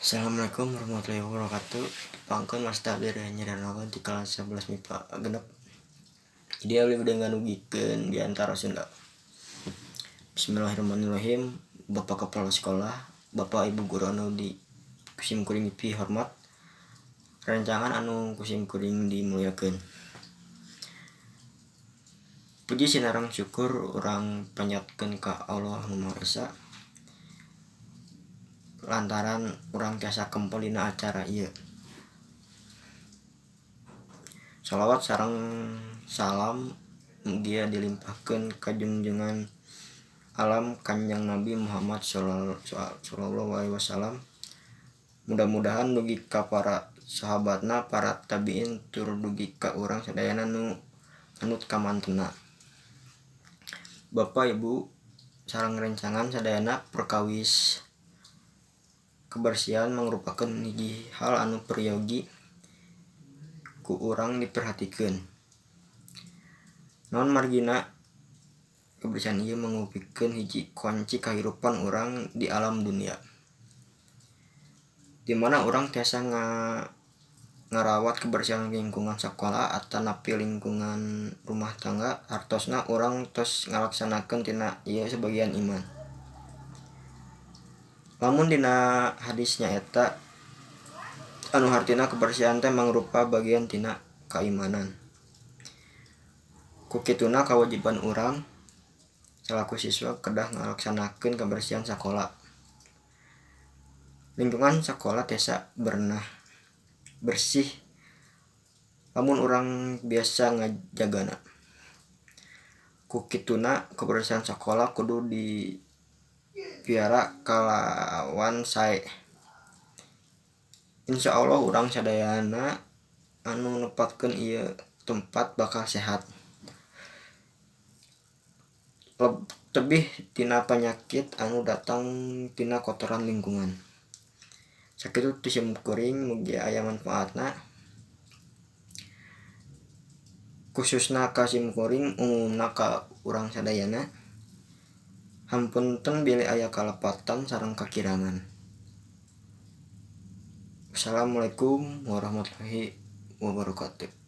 Assalamualaikum warahmatullahi wabarakatuh. Pangkeun wasta abdi nyeranakeun ti kelas 11 MIPA 6. Jadi abdi bade ngadugikeun di antara Sunda. Bismillahirrahmanirrahim. Bapak Kepala Sekolah, Bapak Ibu guru anu di kusim kuring dipihormat, rencangan anu kusim kuring dimuliakeun. Puji sinareng syukur urang panjatkeun ka Allah Nu Maha Esa lantaran urang tiasa kempel dina acara ieu. Shalawat sareng salam mugia dilimpahkeun ka junjungan alam Kanjeng Nabi Muhammad shallallahu alaihi wasallam. Mudah-mudahan dugi ka para sahabatna, para tabiin, tur dugi ka urang sadayana nu nganut ka mantena. Bapak Ibu sareng rencangan sadayana, perkawis kebersihan mangrupakeun hiji hal anu peryogi ku urang diperhatikeun. Naon margina kebersihan ieu mangrupikeun hiji kunci kahirupan urang di alam dunia. Di mana urang tiasa ngarawat kebersihan lingkungan sakola atanapi lingkungan rumah tangga, hartosna urang tos ngalaksanakeun tina ieu sebagian iman. Lamun dina hadis nyaeta anu hartina kebersihan teh mangrupa bagian tina kaimanan. Ku kituna kawajiban urang salaku siswa kedah ngalaksanakeun kebersihan sakola. Lingkungan sakola tiasa berenah bersih lamun urang biasa ngajagana. Ku kituna kebersihan sakola kudu dipiara kalawan sae. Insyaallah urang sadayana anu nepatkeun ieu tempat bakal sehat. Tebih tina panyakit anu datang tina kotoran lingkungan. Sakitu ti sim kuring, mugi aya manfaatna khususna ka sim kuring, umumna ka urang sadayana. Hapunten bilih aya kalepatan sareng kakirangan. Wassalamualaikum warahmatullahi wabarakatuh.